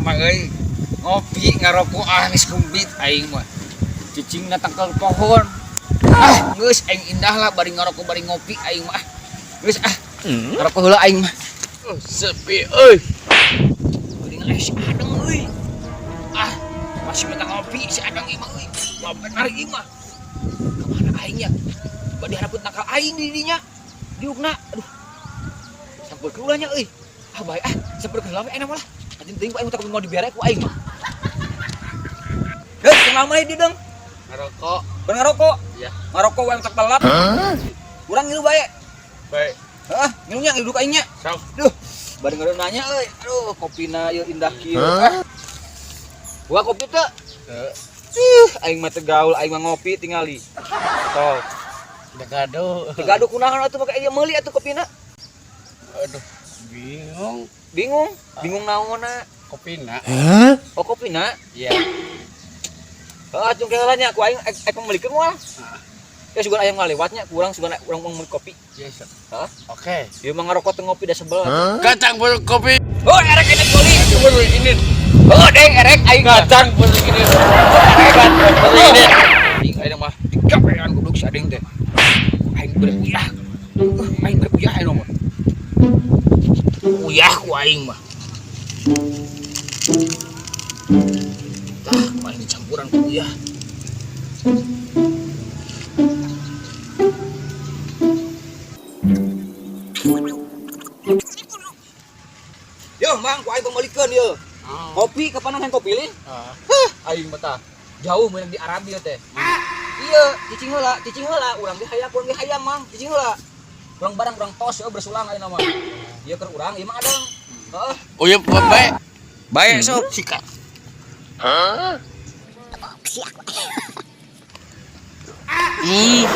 mah euy. Ngopi ngarokok ah geus kumplit aing mah. Cicingna tangkal pohon. Ah, geus aing indah lah bari ngarokok bari ngopi aing mah. Geus ah. Ngarokok heula aing mah. Oh, sepi euy. Geuning aya si Adeng euy. Ah, masih minta ngopi si Adeng ieu mah euy. Wah, benar ieu mah. Kamana aing nya? Bade haraput nakal aing di dinya. Diukna. Aduh. Sampeurkeun ulah nya euy. Ah, bae ah, sampeurkeun heula we enak mah lah. Anjing teuing ku aing teh mau dibere ku aing mah. Heuh, teu lama di deung. Ngarokok. Keur ngarokok? Iya. Ngarokok wae tak telat. Urang ngilu bae. Bae. Heeh, ngilunya ngilu ka aing nya. Sok. Duh, bari ngeureun nanya euy. Aduh, kopina ieu indah kieu. Ah. Gua kopi teu? Teu. Ih, aing mah teu gaul, aing mah ngopi tingali. Tol. Teu gaduh. Teu gaduh kunaon atuh make ieu meuli atuh kopina. Aduh, bingung. Bingung? Bingung naonna? Kopina. Oh, kopina? Iya. Heeh, atuh ke heula nya ku aing ek meulikeun moal. Ya sugan aya ngalewatnya, kurang sugan urang mau meuli kopi. Iya, sok. Hah? Oke. Ieu mah ngarokok teu ngopi da sebel. Kacang bulu kopi. Oh, erek ini goli. Bulu ini. Oh, deng erek aing mah. Kacang bulu ini. Kacang bulu ini. Aing aing mah digawean goblok si Adeng teh. Aing bere uyah. Aing bere uyah aing mah. Uyah ku aing mah. Tah, ku aing dicampuran ku uyah. Yo, Mang, ku aing pangmeulikeun ieu. Kopi kapan hayang kopi lin? Hah, aing mah tah. Jauh meunang di Arab ieu teh. Iya, cicing heula, urang ge hayang, urang ge hayang, Mang, cicing heula. Urang barang urang tos eueuh bersulang ayeuna mah. Ieu keur urang, ieu mah adeng. Heeh. Oh iya, bae. Bae sok. Sikat. Ih.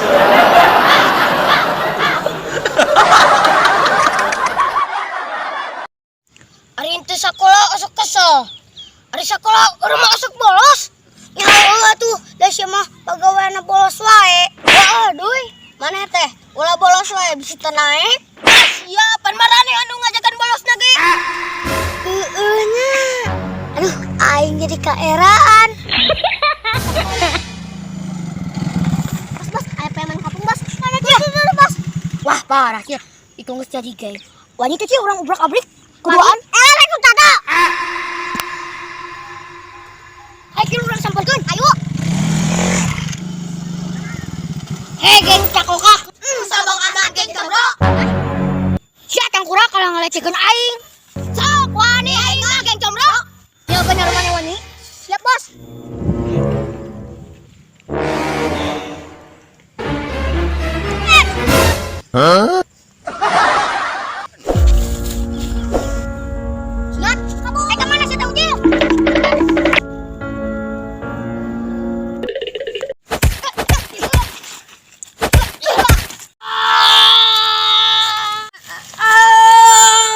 Ari ente sekolah osok kesel. Ari sekolah urang mah osok bolos. Ya Allah tuh, da sia mah pagaweana bolos wae. Heeh, duy. Maneh teh ulah bolos wae bisi teu naek. Ah, sia pan marane anu ngajakan bolos na ge. Heueuh nya. Aduh, aing jadi kaeraan. Bos, bos, aya preman kampung, bos. Mana tuh, tuh, tuh, bos. Wah, parah kieu. Itu geus jadi geng. Wanita sih orang ubrak-abrik. Kuduaan. Eh, rek tada. Ayo urang samperkeun, ayo. Hei, geng cakokak. Sombong amat geng combro. Sia tangkurak kalau ngelecehkeun aing. Sok wani aing mah geng combro. Ya bener mana wani? Siap, Bos. Huh? Siap, kamu. Eh, kemana sih tahu dia? Ah,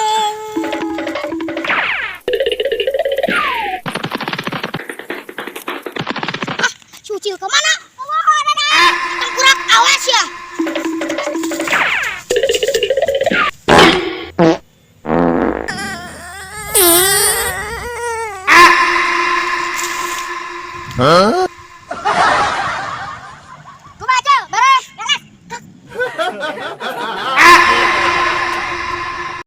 cuci kemana? Tengkurak, awas ya. Huh?